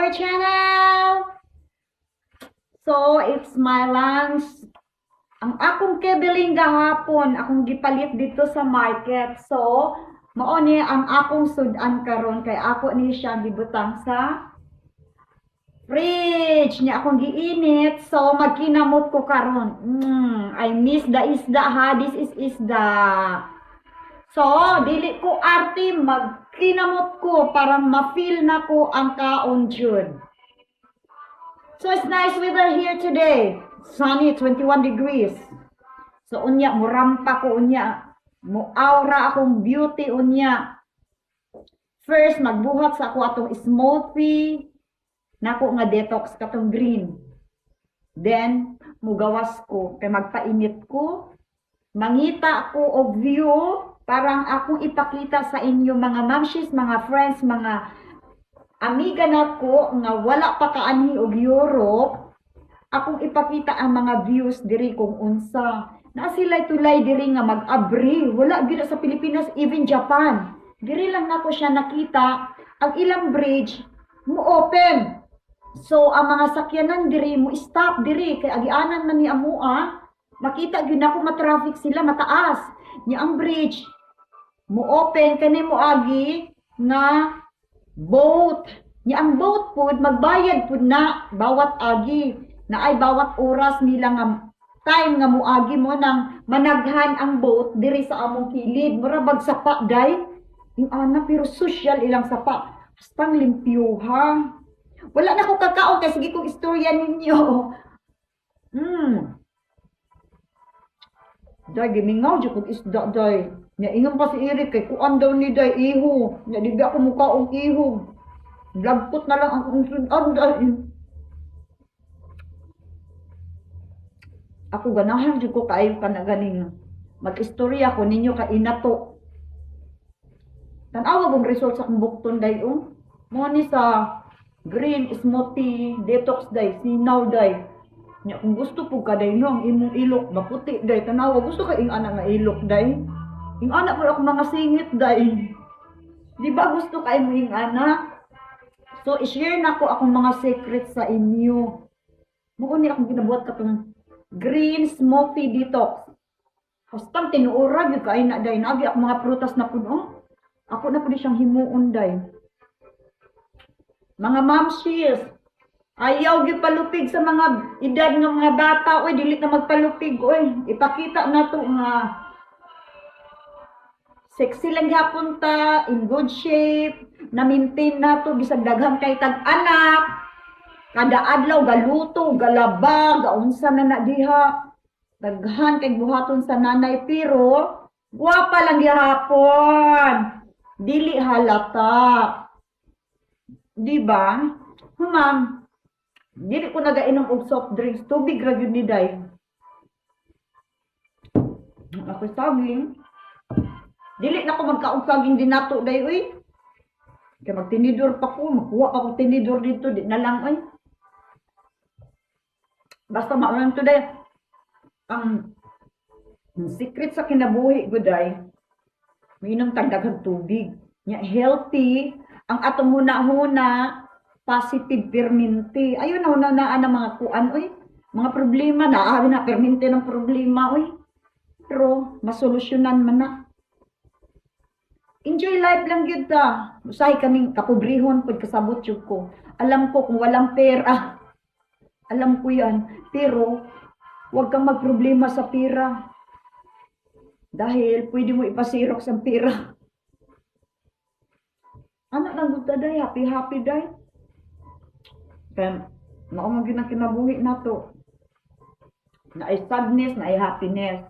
our channel. So, it's my lunch. Ang akong kebeling gahapon, akong gipalit dito sa market. So, mao ni ang akong sudan karon kay ako ni siya gibutang sa fridge niya, akong giinit. So, magkinamot ko karon. I miss the isda ha. This is isda. So, dili ko arte, magkinamot ko para ma-feel na ko ang kaon jud. So, it's nice weather here today. Sunny, 21 degrees. So, unya, murampa ko unya. Mu-aura akong beauty unya. First, magbuhat sa ako atong smoothie nako nga detox katong green. Then, mugawas ko kay magpainit ko. Mangita ko og view parang akong ipakita sa inyo, mga mamshis, mga friends, mga amiga nako nga wala pa kaanhi og Europe. Akong ipakita ang mga views diri kung unsa. Na sila tulay diri nga mag-abri. Wala gyud sa Pilipinas, even Japan. Diri lang nako siya nakita, ang ilang bridge mo open. So ang mga sakyanan diri mo stop diri kay agianan man ni amoa. Makita gyud nako ma-traffic sila, mataas. Nya ang bridge mo open kani mo agi nga boat. Nya ang boat pod magbayad pud na bawat agi na ay bawat oras nila nga time nga muagi mo nang managhan ang boat diri sa among kilid. Mura bag sapa day. Yung ana, pero social ilang sapa. Bastang limpyuha. Wala na ko kakao kay sige kong istorya ninyo. Day, gimingaw jud kog isda day. Nya ingon pa si Eric kay kuan daw ni day, iho. Nya di ba ako mukaong iho. Lagpot na lang ang akong sudan day. Ako ganahan jud ko kaayo kana ganing mag-istorya ko ninyo ka inato. Tan-awa kong result sa akong bukton day oh. Mo ni sa green smoothie detox day, sinaw day. Nya kung gusto pud ka day no, ang imong ilok maputi day, tanawa gusto ka ing ana nga ilok day. Ing ana pud ako mga singit day. Di ba gusto kay mo ing ana? So i-share na ko akong mga secret sa inyo. Mo ni akong ginabuhat katong green smoothie detox. Hastang tinuora gyud kay na day, naagi ako mga prutas na pud oh. Ako na pud siyang himuon day. Mga mamshis, ayaw gyud palupig sa mga edad nga mga bata, oy, dili na magpalupig oy. Ipakita nato nga sexy lang gyapon ta, in good shape, na maintain nato bisag daghan kay tag-anak. Kada adlaw galuto, galaba, gaunsa na na diha. Daghan kay buhaton sa nanay pero gwapa lang gihapon. Dili halata. Di ba? Ma'am, dili ko nagainom og soft drinks, tubig ra gyud ni day. Ako saging. Dili na ko magkaog saging dinato day oy. Kay magtinidor pa ko, magkuha pa ko tinidor dito, di na lang oy. Basta maulan today. Ang secret sa kinabuhi guday, minom tag daghang tubig. Nya healthy ang atong huna-huna, positive permente. Ayun na huna na ang mga kuan oy. Mga problema na na permente ng problema oy. Pero masolusyonan man na. Enjoy life lang gyud ta. Usahay kaming kapobrehon pud, kasabot jud ko. Alam ko kung walang pera. Alam ko yan. Pero huwag kang magproblema sa pera. Dahil pwede mo ipasirox ang pera. Ano lang gud ta day, happy happy day. Kaya mao man gyud ang kinabuhi nato. Naay sadness, naay happiness.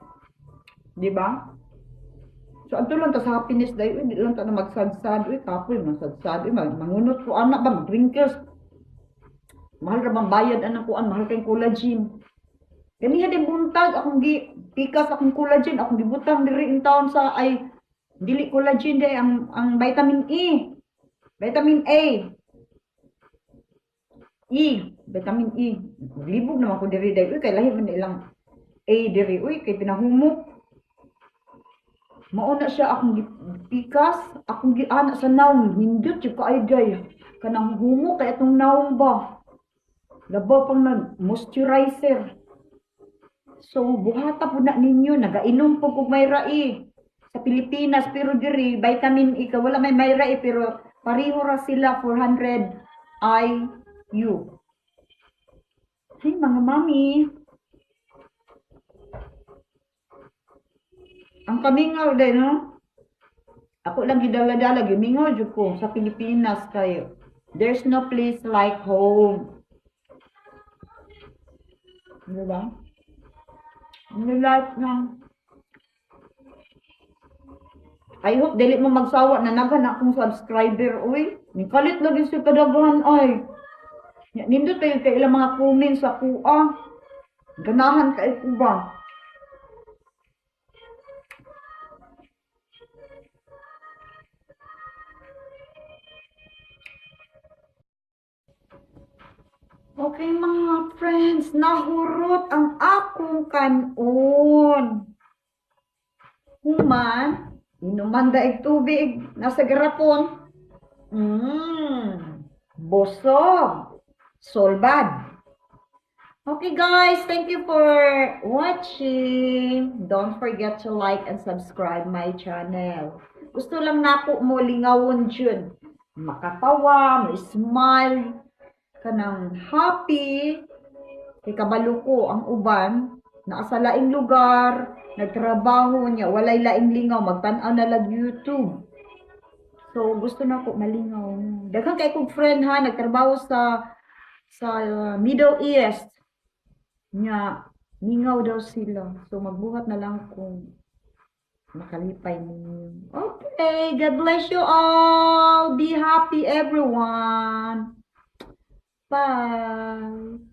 Di ba? So adto lang ta sa happiness day, uy, di lang ta na magsad-sad, uy, kapoy magsad-sad, uy, mangunot ko anak ba, mag-wrinkles. Mahal ra bang bayad anang kuan, mahal kay collagen. Ganiha din buntag akong gi pikas akong collagen, akong gibutang diri in town sa ay dili collagen day, ang vitamin E. Vitamin A. E, vitamin E. Libog naman ko diri day, uy, kay lahi man ilang A diri, uy, kay pinahumok. Mao na siya akong gipikas, akong giana sa nawong, nindot jud kaayo day. Kanang humo kay atong nawong ba. Labaw pang nag moisturizer. So buhata pud na ninyo, nagainom po kog Myra E sa Pilipinas, pero diri vitamin E ka, wala may Myra E, pero pareho ra sila, 400 IU. Hey mga mami. Ang kamingaw din, no? Ako lang gidala-dala, gimingaw jud ko sa Pilipinas kayo. There's no place like home. Diba? Ang life na. I hope dili mo magsawa na naghan akong subscriber, uy. Nikalit lagi sa kadaghan ay. Nindot kayo kay ilang mga comments sa kuha. Ganahan kay ko ba? Okay mga friends, nahurot ang akong kanon. Human, inuman daig tubig, nasa garapon. Busog. Solbad. Okay guys, thank you for watching. Don't forget to like and subscribe my channel. Gusto lang nako mo lingawon jud. Makatawa, mo smile, kanang happy. Kay kabalo ko ang uban naa sa laing lugar, nagtrabaho niya, walay laing lingaw, magtan-aw na lang YouTube. So gusto na ko malingaw. Daghan kay kog friend ha, nagtrabaho sa Middle East. Nya mingaw daw sila. So magbuhat na lang kung makalipay ninyo. Okay, God bless you all. Be happy everyone. Bye.